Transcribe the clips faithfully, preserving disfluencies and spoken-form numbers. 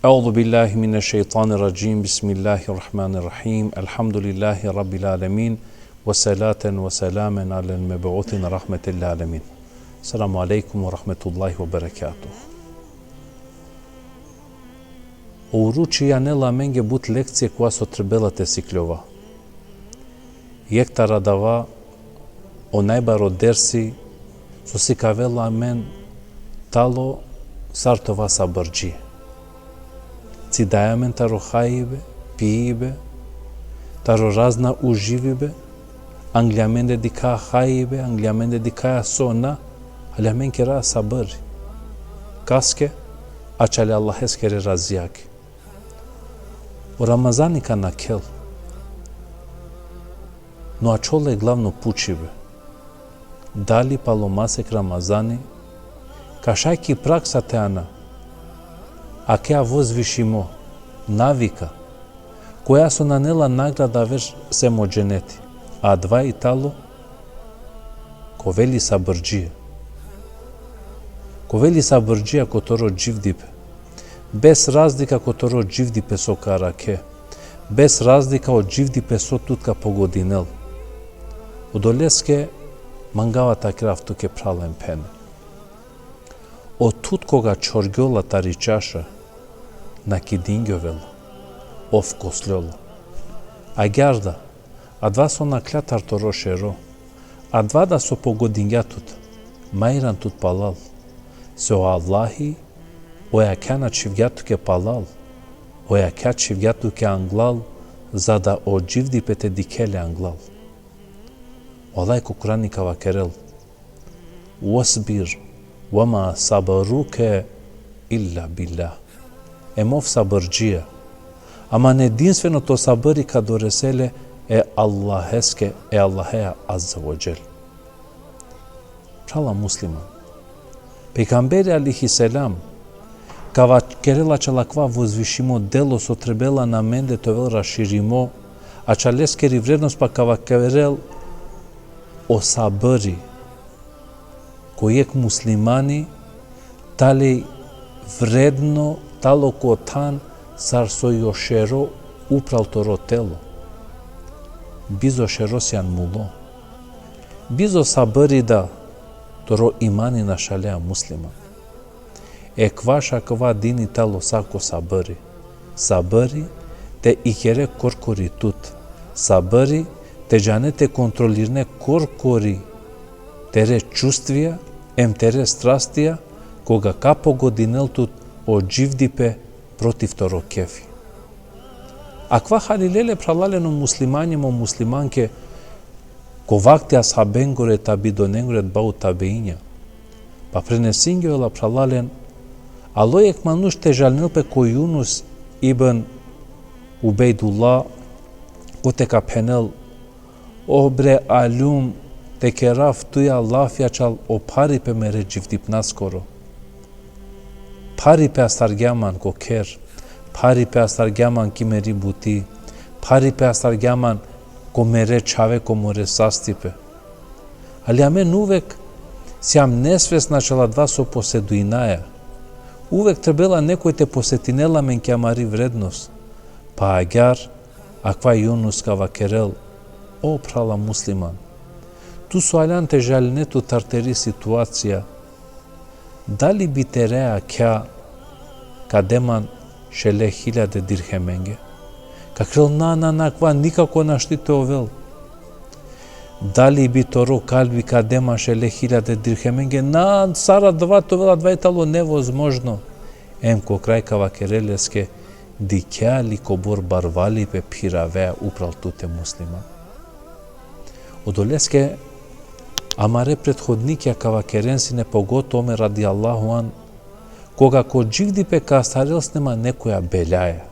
أعوذ بالله من الشيطان الرجيم. بسم الله الرحمن الرحيم. الحمد لله رب العالمين. وصلاة وسلاما على المبعوث رحمة للعالمين. السلام عليكم ورحمة الله وبركاته. O uruči anela amenge but lekcije koja so trebela te sikljova. Jekh taro adava o najbaro dersi so sikavela amen talo sar te ova sabrdžija. Cidaja amen taro hajbe, pibe, taro razna uživibe, anglja amende dikhaja hajbe, anglja amende dikhaja so na, ali amen keraja sabri. Kaske? Ačhale Allaheskere razijake. O Ramazani ka nakhel. No ačhol e glavno pučibe. Dali palo masek Ramazani ka šaj ki praksa te ana akava vozvišimo, navika, koja so nanela nagrada aver sem o dženeti. Adava i talo ka ove li sabrdžija. Ka ove li sabrdžija ko toro dživdipe. Bez razlika ko toro dživdipe so ka arakhe. Bez razlika o dživdipe so tut ka pogodinel. Odoleske mangava te vakerav tuke, phrala em phene. O thud koga čhorgjola tari čaša, na kidingjovela, ov kosljola. Agjaar da, adava so nakhla tar toro šero, adava da so pogodingja tut, ma iran tut palal. Se o Allahi, oj akana čhivgja tuke palal, oj akana čhivgja tuke anglal, za da o dživdipe te dikhe le anglal. O Allah ko Kurani ka vakerel: "Vasbir, ve ma sabruke illa billah." Em ov sabrdžija. Ama edinstveno to sabri ka doresel e Allaheske, e Allahea azze ve dželle. Phrala musliman. Pejgamberi alejhi selam ka vakerel ačhal akava vozvišimo delo so trebela na amende te ovel raširimo, ačhaleskeri vrednost pa ka vakerel o sabri. Ko jekh muslimani tali vredno talo ko than sar so i o šero upral toro telo. Bizo šero sian mulo. Bizo sabri da toro imani našalea musliman. Ekvaš akava dini talo sa ko sabri. Sabri te ikere korkori tut. Sabri te džane te kontrolirine korkori tere čustvija, em tere strastija, koga ka pogodinel tut o dživdipe protiv toro kefi. Akava halilele, phralalen, o muslimanja em o muslimanke, ko vakti ashabengoro, tabidonengoro, etbau tabiinja. Pa prenesingjola, phralalen, alo jekh manuš te žalinel pe ko Junus ibn Ubejdullah, kote ka phenel: "O bre, aljum te kerav tuja lafi ačhal o pharipe mere dživdipnaskoro. Pharipe astargja man ko kher, pharipe astargja man ki meri buti, pharipe astargja man ko mere čhave, ko more sastipe. Ali amen uvek siam nesvesna ačhal adava so poseduinaja. Uvek trebela nekoj te posetinel amen ki amari vrednost." Pa agjaar akava Junus ka vakerel: "O phrala musliman, tu so aljan te žaline tut tar teri situacija, dali bi te rea kja ka de man šele hiljade dirhemenge?" Ka vakerel: "Na, na, na, akava nikako našti te ovel." "Dali bi toro kalbi ka de man šele hiljade dirhemenge?" "Na, sar adava te ovel, adava i talo nevozmožno." Em ko kraj ka vakerel leske: "Dikhea li kobor barvalipe phiravea upral tute, musliman?" Odoleske amare prethodnikija ka vakeren sine, pogotovo Omer radijallahu an, koga ko dživdipe ka astarel sine man nekoja belaja,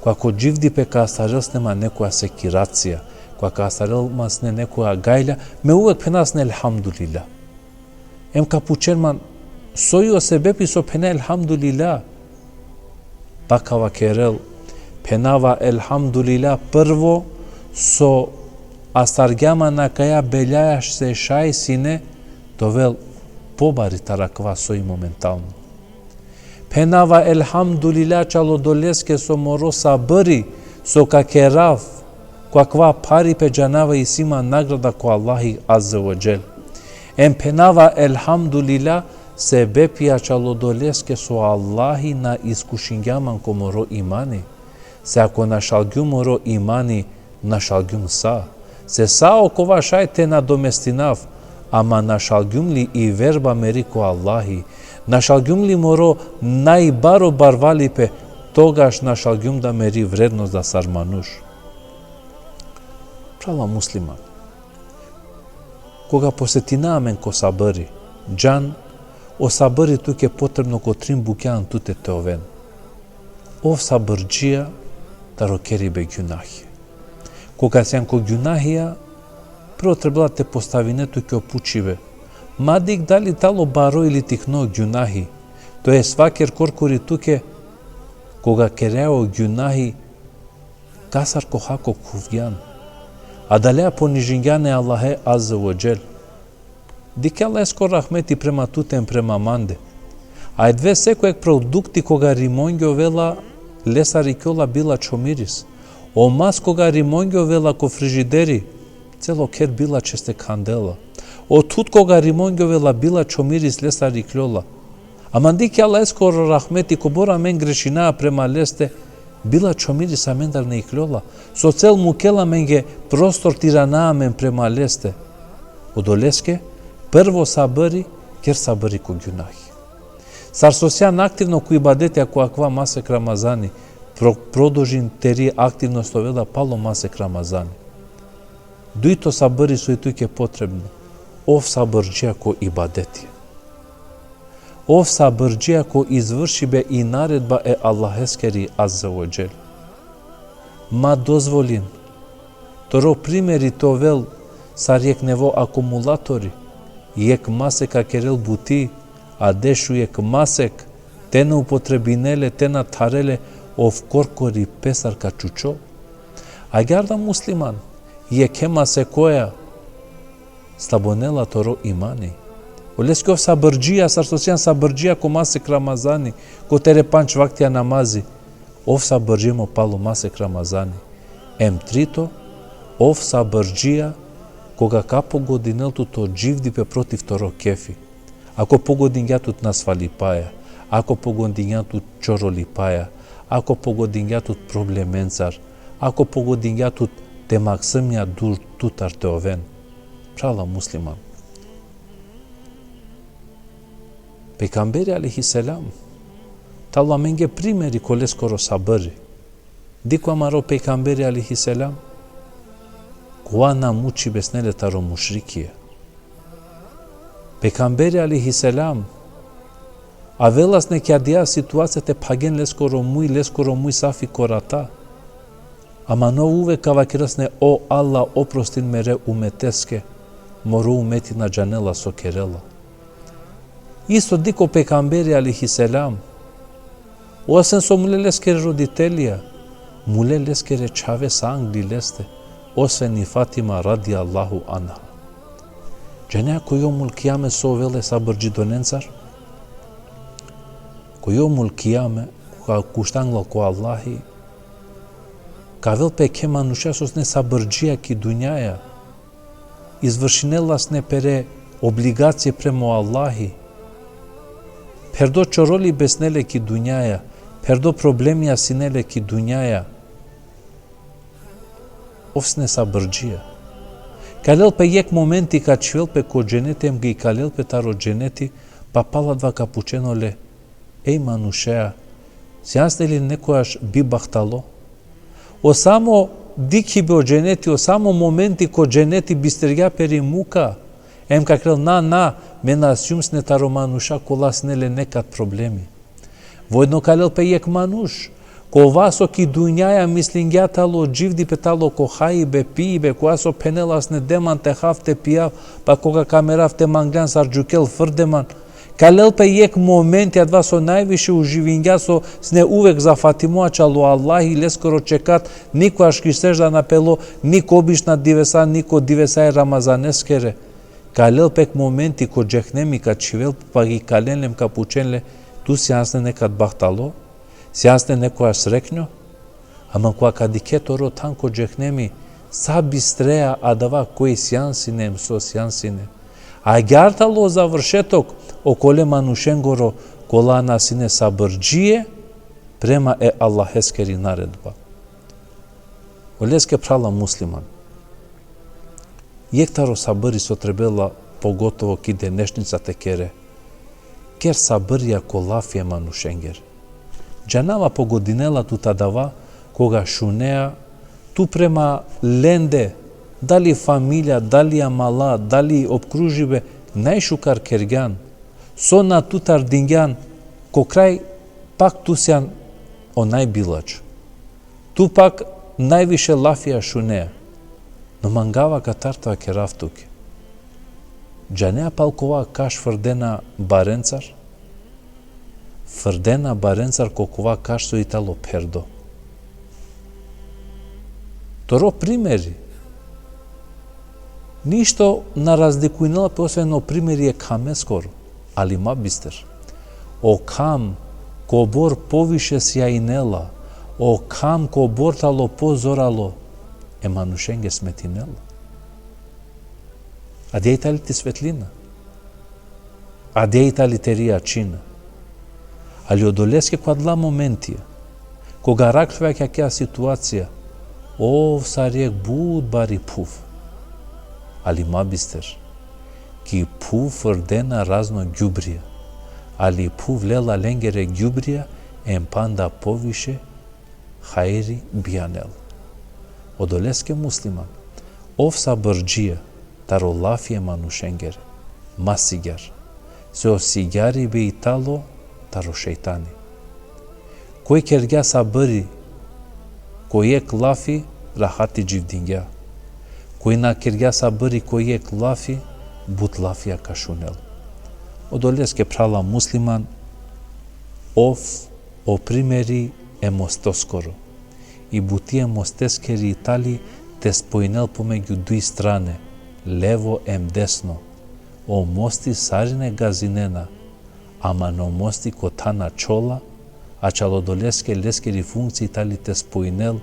koga ko dživdipe ka astarel sine man nekoja sekiracija, koga ka astarel man sine nekoja gajla, me uvek phena sine elhamdulillah. Em ka pučen man, soj o sebepi so phena elhamdulillah? Pa ka vakerel: "Phenava elhamdulillah prvo so astargja man akaja belaja, se šaj sine te ovel pobari taro akava soj momentalno. Phenava elhamdulillah čalo doleske so moro sabri, so ka kerav, ko akava pharipe džanava isi ma nagrada ko Allahi Azze ve Dželle. Em phenava elhamdulillah sebepija čalo doleske so Allahi na iskušingja man ko moro imani. Se ako našalgjum moro imani, našalgjum sa. Se sa okova šaj te nadomestinav, ama našalgjum li i verba meri ko Allahi, našalgjum li moro najbaro barvalipe, togaš našalgjum da meri vrednost da sar manuš. Phrala musliman, koga posetina amen ko sabri, džan, o sabri tuke potrebno ko trin bukja tute te oven. Ov sabrdžija taro keribe gjunahi. Koga sian ko gjunahija, prvo trebela te postavine tuke o pučibe. Ma dikh dali talo baro ili tikno gjunahi. To jest vaker korkori tuke, koga kerea o gjunahi, kasar ko hako khuvgjan. Adalea ponižingjan e Allahe Azze ve Dželle. Dikhe Allaheskoro rahmeti prema tute em prema mande. A edve seko jek produkti koga rimongjovela lesar ikljola bila čhomiris. O mas koga rimongjovela ko frižideri, celo kher bila česte khandela. O thud koga rimongjovela bila čhomiris lesar ikljola. Ama dikhe Allaheskoro rahmeti, kobor amen grešina prema leste, bila čhomiris amendar na ikljola. So cel mukela amenge prostor te irana amen prema leste. Odoleske, prvo sabri, ker sabri ko gjunahi. Sar so sian aktivno ko ibadeti ko akava masek Ramazani, pro-, prodolžin teri aktivnost ovela palo masek Ramazani. Dujto sabri soj tuke potrebno, ov sabrdžija ko ibadeti. Ov sabrdžija ko izvršibe i naredba e Allaheskeri Azze ve Dželle. Ma dozvolin toro primeri te ovel sar jek nevo akumulatori, jek masek ka kerel buti, a dešujek masek te na upotrebinele, te na tharele, ov korkori pesar ka čučo. Agjaar da musliman, jekhe masekoja slabonela toro imani. Oleske ov sabrdžija, sar so sian sabrdžija ko masek Ramazani, ko tere pandž vaktija namazi, ov sabrdžimo palo masek Ramazani. Em trito, ov sabrdžija koga ka pogodinel tut o dživdipe protiv toro kefi. Ako pogodingja tut nasvalipaja, ako pogodingja tut čorolipaja, ako pogodingja tut problemencar, ako pogodingja tut te maksumja dur tutar te oven. Phrala musliman. Pejgamberi alejhi selam, talo amenge primeri ko leskoro sabri. Dikh amaro pejgamberi alejhi selam, kova na muči besnele taro mušrikija. Pejgamberi alejhi selam, avela sine ki adaja situacija te phagen leskoro muj, leskoro muj safi ko rata. Ama ov uvek ka vakerel sine: O Allah, oprostin mere umeteske, moro umeti na džanela so kerela. Isto dikh o pejgamberi alejhi selam, osven so mule leskere roditelja, mule leskere čhave sa angli leste, osven i Fatima radijallahu anha. Džanea ko jomul kijame so ovela e sabrdžidonencar? Ko jomul kijame, koga ka ušti angla ko Allahi, ka avel pe jekhe manuša so sine sabrdžija ki dunjaja, izvršinela sine pere obligacije prema o Allahi, pherdo čoroli besnele ki dunjaja, pherdo problemija sine le ki dunjaja. Ov sine sabrdžija. Ka lel pe jekh momenti ka čhivel pe ko dženeti, em ka ikalel pe taro dženeti, pa pala adava ka pučen ole: Ej manušea, sian sine li nekojaš bibahtalo? O samo dikhibe o dženeti, o samo momenti ko dženeti bistergja peri muka, em ka kerel: Na, na, me na sijum sine taro manuša kola sine le nekad problemi. Voedno ka lel pe jekh manuš, kova so ki dunjaja mislingja talo dživdipe, talo ko hajbe, pibe, kova so phenela sine: De man te hav, te pijav, pa koga ka merav te manglan sar džukel, frde man. Ka lel pe jekh momenti, adava so najviše uživingja, so sine uvek zafatimo ačhal o Allahi, leskoro čekat, nikojaš ki sežda na pelo, ni ko obična divesa, ni ko divesa e Ramazaneskere. Ka lel pe jekh momenti ko džehnemi ka čhivel, pa ka ikalen le em ka pučen le: Tu sijan sine nekad bahtalo, sijan sine nekoja sreknjo, ama kova ka dikhe toro than ko džehnemi, sa bistreja adava koj sijan sine em so sijan sine. Agjaar tano završetok okole manušengoro kola na sine sabrdžie prema e Allaheskeri naredba. Oleske phrala musliman. Jekh taro sabri so trebela pogotovo ki denešnica te kere. Ker sabrija ko lafija e manušengere. Džanava pogodinela tut adava koga šunea tu prema lende, dali familija, dali amala, dali opkružibe, najšukar kergjan, so na tutar dingjan, ko kraj pak tu sijan o najbilač. Tu pak najviše lafija šunea. No mangava katar te vakerav tuke. Džanea pal kova kaš frdena barencar? Frdena barencar ko kova kaš so i talo pherdo. Toro primeri ništo na razlikujnela pe osven o primeri e khameskoro, ali ma bister. O kham kobor poviše sjajnela, o kham kobor tano pozoralo, e manušenge smetinela. Adija i tali ti svetlina. Adija i tali teri jačina. Ali odoleske ko adala momentija, koga arakhljovaja ki akaja situacija, ov sar jekh but bari phuv. Ali ma bister, ki phuv frdena razno gjubrija, ali phuv lela lengere gjubrija, em panda poviše hajri bijanel. Odoleske musliman, ov sabrdžija taro lafija e manušengere, ma sigjar. Se o sigjarbi i talo taro šejtani. Koj kergja sabri ko jekh lafi, rahati dživdingja. Koj na kergja sabri ko jekh lafi, but lafija ka šunel. Odoleske phrala musliman, ov o primeri e mostoskoro. I buti e mosteskeri i tali te spojnel pomegju duj strane, levo em desno. O mosti sarine gazinena, ama no mosti ko than ačhola, ačhal odoleske leskeri funkcija i tali te spojnel,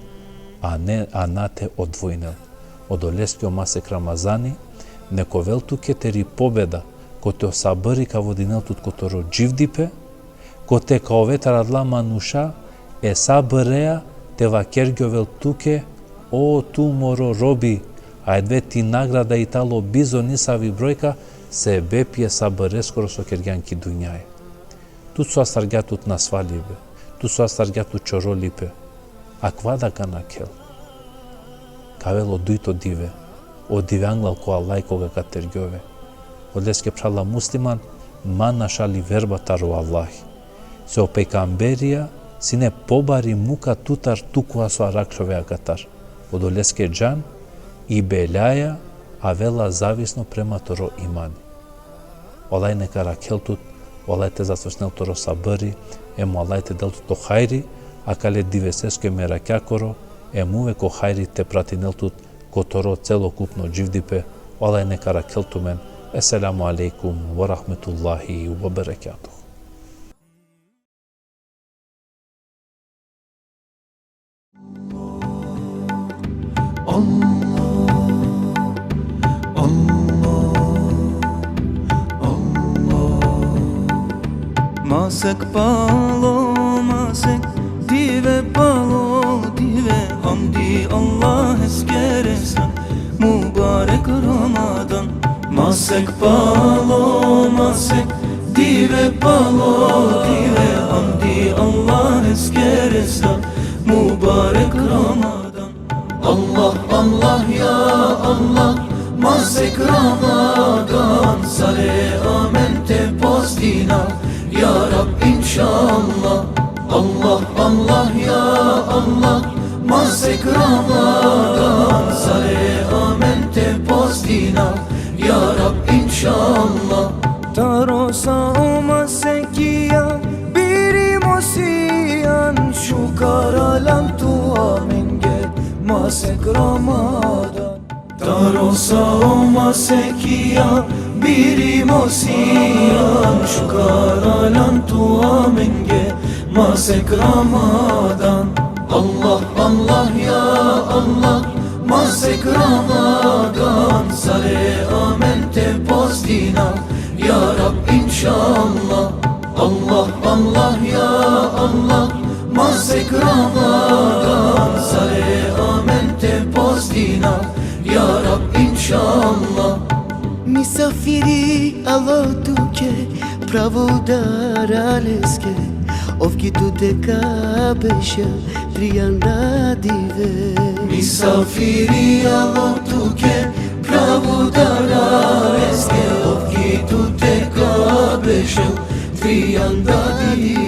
a ne, a na te odvojnel. Odoleske o masek Ramazani, nek ovel tuke teri pobeda, kote o sabri ka vodinel tut ko toro dživdipe, kote ka ove taro adala manuša e sabreja te vakergjovel tuke: O tu moro robi, ajde ti nagrada i talo bizo nisavi brojka, sebepi e sabreskoro so kergjan ki dunjaja. Tu so astargja tut nasvalibe, tu so astargja tut čorolipe, akava da ka nakhel. Ka avel o dujto dive, o dive anglal ko Allah koga ka tergjove. Odoleske phrala musliman, ma našali verba taro Allah. Se o pejgamberija sine pobari muka tutar tu kova so arakhljoveja katar. Odoleske džan, i belaja avela zavisno prema toro imani. O Allah neka arakhel tut, o Allah te zacvrsnel toro sabri, em o Allah te del tut o hajri akale diveseske merakjakoro, em uvek o hajri te pratinel tut ko toro celokupno dživdipe. O Allah neka arakhel tumen. Esselamu alejkum ve rahmetullahi ve berekatuhu. Allah, Allah, Allah. Masek palo masek, dive palo dive, hamdi Allaheskere sa, mubarek Ramadan. Masek palo masek, dive palo dive, hamdi Allaheskere sa, mubarek Ramadan. Allah, Allah, ja Allah, masek Ramadan, sare amen te postina, ja Rab, inšallah. Allah, Allah, ja Allah, masek Ramadan, sare amen te postina, ja Rab, inšallah. Taro sa o masekija, biri mo sijan, šukar alam tu amenge, masek Ramadan. Taro sa o masekija, Iri mosian, shukar alan tu amenge, masek Ramadan. Allah, Allah, ya Allah, masek Ramadan, sare amen te postina, ya Rab, inshallah. Allah, Allah, ya Allah, masek Ramadan, sare amen te postina, ya Rab, inshallah. Misafiri alo tuke, pravo udara leske, ov ki tu te ka bešel trianda dive. Misafiri alo tuke, pravo udara leske, ov ki tu te ka bešel trianda dive.